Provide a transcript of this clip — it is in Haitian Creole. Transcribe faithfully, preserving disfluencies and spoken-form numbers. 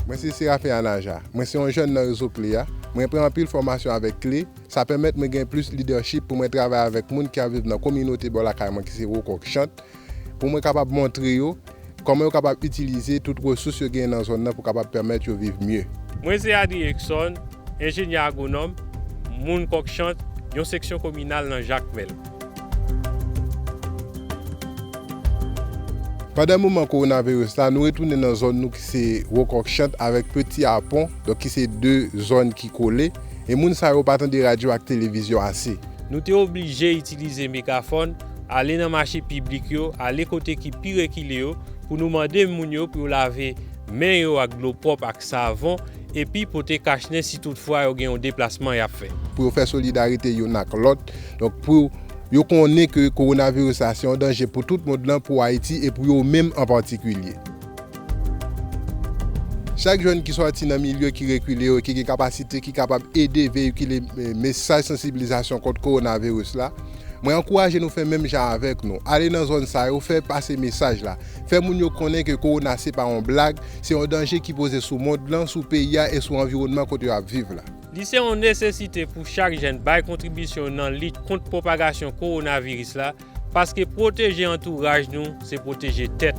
Mwen se Serafen Anaja. Mwen se yon jèn nan rezo Kle a. Mwen pran anpil fòmasyon avèk Kle. Sa pèmèt mwen gen plis lidèchip pou mwen travay avèk moun ki ap viv nan kominote bò lakay mwen ki se Wokòk Chant, pou mwen kapab montre yo kòman yo kapab itilize tout resous yo genyen nan zòn nan pou kapab pèmèt yo viv mye. Mwen se Adrien Exon, enjenyè agwonòm, moun Kòkchant, yon seksyon kominal nan Jakmèl. Pandan moman kowonaviris la, nou retounen nan zòn nou ki se Wokòk Chant avèk Peti Apon, donk ki se de zòn ki kole, e moun sa yo pa tande radyo ak televizyon ase. Nou te oblije itilize megafòn, ale nan mache piblik yo, ale kote ki pi rekile yo, pou nou mande moun yo pou yo lave men yo ak dlo pwòp ak savon, epi pote kachnen si toutfwa yo gen yon deplasman y ap fè. Pou yo fè solidarite youn ak lòt, donk pou yo konnen ke kowonaviris la se yon danje pou tout mond lan, pou Ayiti e pou yo menm an patikilye. Chak jèn ki sòti nan milye ki rekile yo, ki gen kapasite, ki kapab ede veyikile, eh, mesaj sansibilizasyon kont kowonaviris la, mwen ankouraje nou fè menm jan avèk nou. Ale nan zòn sa yo, fè pase mesaj la. Fè moun yo konnen ke kowona se pa yon blag, se yon danje ki poze sou mond lan, sou peyi a e sou anviwònman kote y ap viv la. Li se yon nesesite pou chak jèn bay kontribisyon nan lit kont pwopagasyon kowonaviris la, paske pwoteje antouraj nou, se pwoteje tèt